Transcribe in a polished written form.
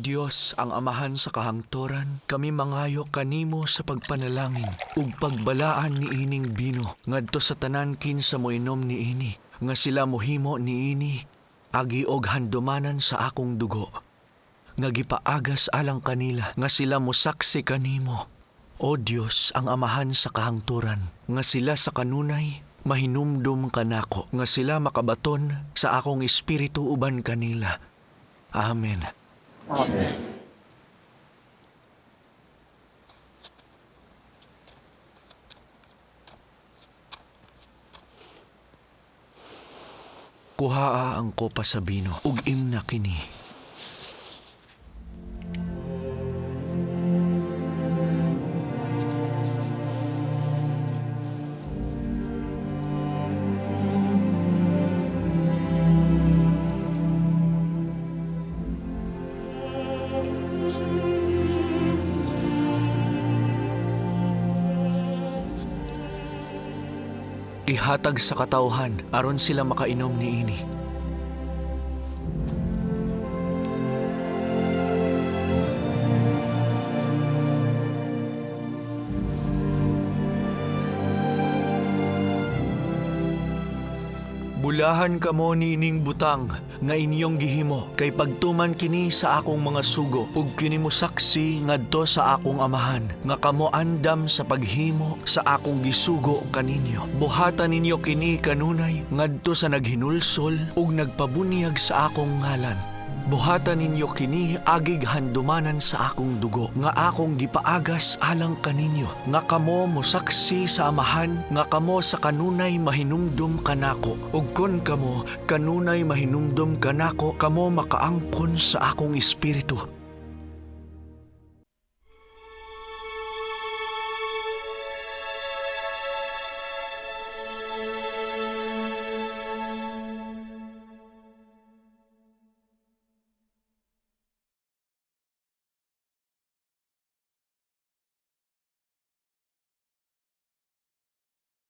Dios, ang Amahan sa kahangturan, kami mangayo kanimo sa pagpanalangin ug pagbalaan niining bino ngadto sa tanan kinsa moinom niini, nga sila mohimo niini agi og handumanan sa akong dugo nga gipaagas alang kanila, nga sila mosaksi kanimo. O Dios, ang Amahan sa kahangturan, nga sila sa kanunay mahinumdum kanako, nga sila makabaton sa akong espiritu uban kanila. Amen. Amen. Kuhaa ang kopa sa bino ug imna kini. Ihatag sa katawhan aron sila makainom niini. Bulahan kamo niining butang nga inyong gihimo kay pagtuman kini sa akong mga sugo ug kini mosaksi ngadto sa akong Amahan nga kamo andam sa paghimo sa akong gisugo kaninyo. Buhatan ninyo kini kanunay ngadto sa naghinulsol ug nagpabunyag sa akong ngalan. Buhatan ninyo kini agig handumanan sa akong dugo nga akong gipaagas alang kaninyo, nga kamo mosaksi sa Amahan nga kamo sa kanunay mahinumdum kanako, ug kon kamo kanunay mahinumdum kanako, kamo makaangkon sa akong espiritu.